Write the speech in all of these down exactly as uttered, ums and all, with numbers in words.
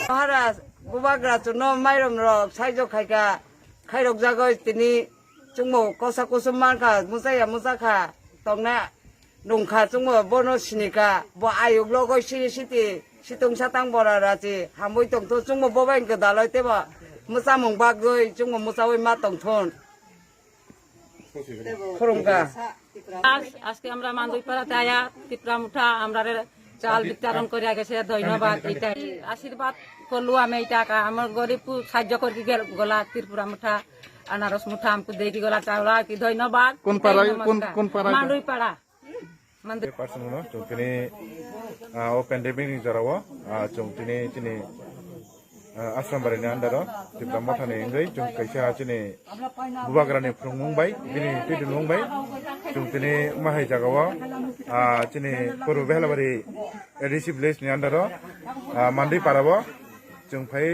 Maharaj, bubagra chuno mairum rok saijo khaika, khairok jagoi tini chungmo kosa kusum mankha, muchaya muchakha, tongna nungkha chungmo bono sinika, bo ayuk logoi siri siti, situng satang bora rachi, hamui tongthu chungmo bobai gwdaloi tebo, muchamung bagwi chungmo muchawi ma tongthun. Khoromkha. আজ, আজকে আমরা মান্দুইপাড়াতে আয়া ত্রিপুরা মুঠা আমরারে চাল বিতরণ করিয়া গেছে, ধন্যবাদ। এটা আশীর্বাদ করলু আমি, এই টাকা আমার গরিব সাহায্য করি গেল গলা ত্রিপুরা মুঠা, আনারস মুঠা আমকু দেখি গলা চাওলা কি ধন্যবাদ। কোন পাড়ায়, কোন, নমস্কার। কোন পাড়ায়? মান্দুইপাড়া। Person no, chwng tini, ah, o pandemic ni jora o, ah, chwng tini, tini, ah, Asrambari ni under o, Tipra Motha ni wngwi, chwng kaisa chini bubagra ni phrwngmung bai, bini twi dulmung bai, chwng tini mahai jaga o, ah, chini Purbo Behlabari A D C village ni under o, ah, Mandui para o, chwng phai,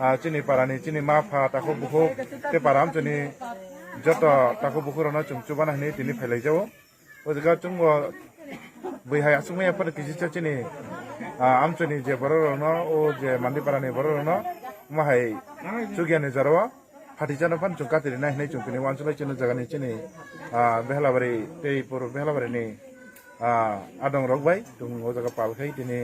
ah, chini para ni, chini ma pha, takhuk bukhuk, tei para amchani joto takhuk bukhuk rok no chwng chubana hinwi tini phailai jago. O jaga chwngbo bui hai aswk maya phano kisi cha chini, ah, amchani je borok rokno, o je Mandiparani borok rokno, omo hai chukya ni jora o phathi chana phano chwng kati rina hinwi chwng tini uansuk lai chini jagani chini, ah, Behlabari tei Purbo Behlabari ni, ah, adong rok bai chwng o jaga pal khai tini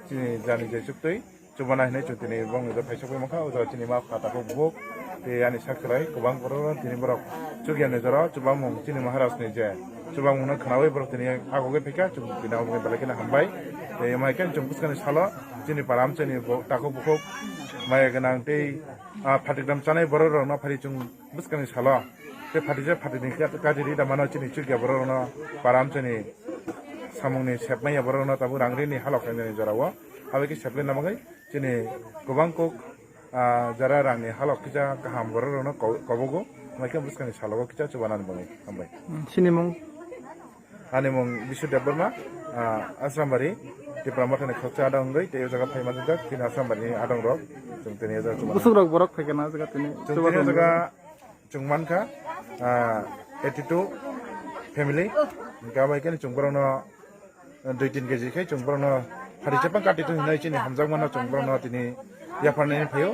chini jani je chuktwi. Chubana hinwi chwng tini bongni do thaisok bai mankha, o jaga chini ma pha takhuk bukhuk tei ani sak chwrai kwbang borok tini borok chukya ni jora o chubamung chini Maharaj ni je chubamung no khwnawi borok tini agogwi phaikha, chwng tini abo belai kheno hambai. Tei mai khe chwng bwskangni salo chini para amchaini bo takhuk bukhuk maya gwnang tei, ah, phatikram chanai borok rokno phari chwng bwskangni salo tei phatija phatini kati ri da mano chini chukya borok rokno para amchaini samungni sepmaya borok rokno tabuk rang rini halok khainani jora o. Abo khe seplai na bagwi chini kwbang kok, ah, jara rangni halok kisa kaham borok rokno ko-, kobogo, mai khe bwskangni salogo kisa chubanani bagwi hambai. Hmm, sinimung? Ani mung Bisu Debbarma, ah, Asrambari, Tipra Mothani khoroksa adong wngwi tei o jaga phai manjak, chini Asrambari ni adong rok, chwng tini o jaga chubana. Bwswk rok borok phai khe na jaga tini? Chwng tini o jaga chwng mankha, ah, eighty two family, hingkhe abo hai khe chwng borokno dui tin keji khe chwng borokno phatisa phano kati twi hinwi chini hamjakmano chwng borokno tini yapharnani phaio.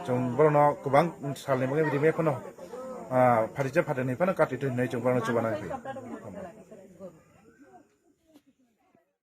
Chwng borokno kwbang salni bagwi rimwi phano, ah, phatisa phatini phano kati twi hinwi chwng borokno chubana phaio.